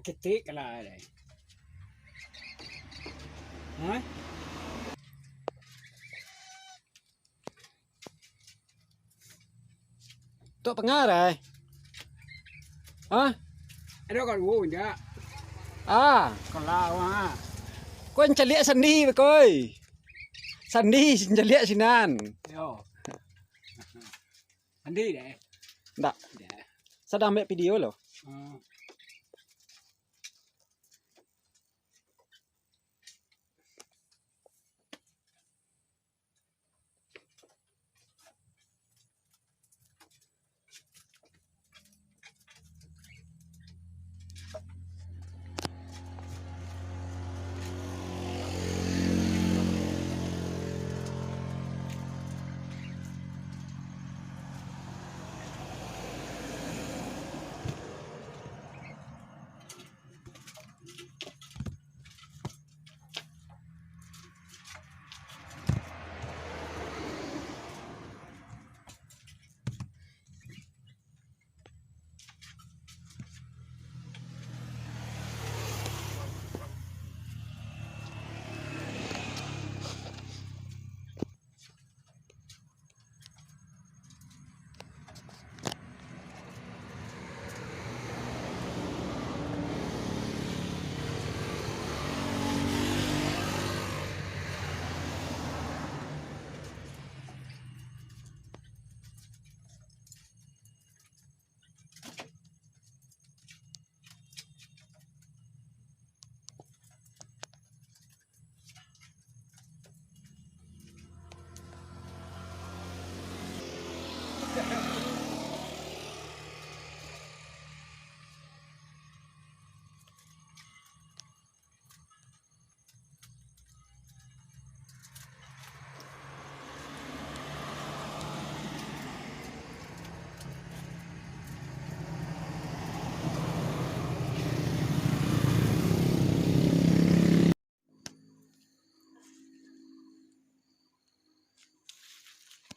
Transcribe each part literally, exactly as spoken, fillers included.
Ketek lah. Hah? Tok pengarai. Hah? Ado kaduo, indak? Ah. Kalau, ah. Kau caliak sandi, koi. Sandi, caliak sinan. Yo. Sandi deh. Ndak. Deh. Sadang ambiak video lo. Hmm.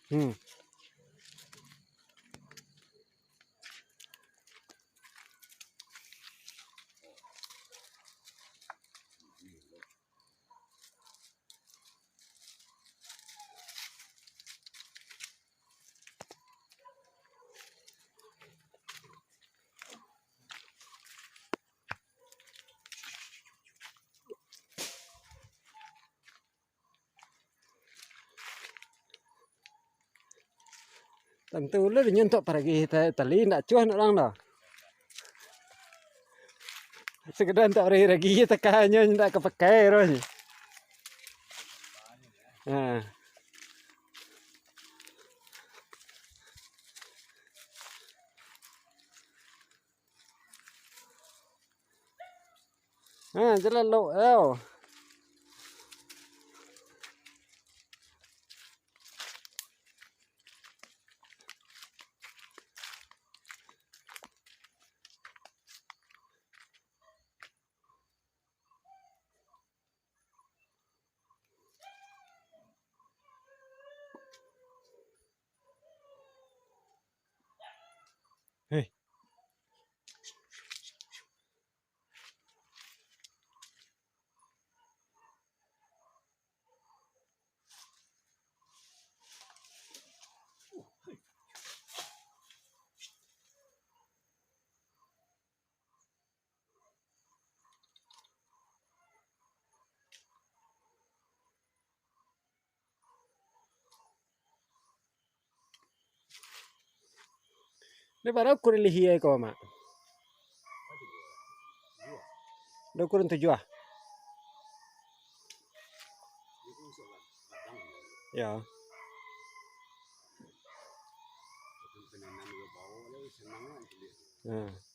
Hmm. Tantu lah inyo untuak paragi ta-, tali, ndak cuah nak urang doh. Sakadar untuak paragi-ragi je, takah nyo ndak ka pakai doh nyo. Ha. Ha, jalan lok tau. Hei. Ni bara ukuran lihia ko, Mak? Ado ukuran tujuah ah? Yo. Nah.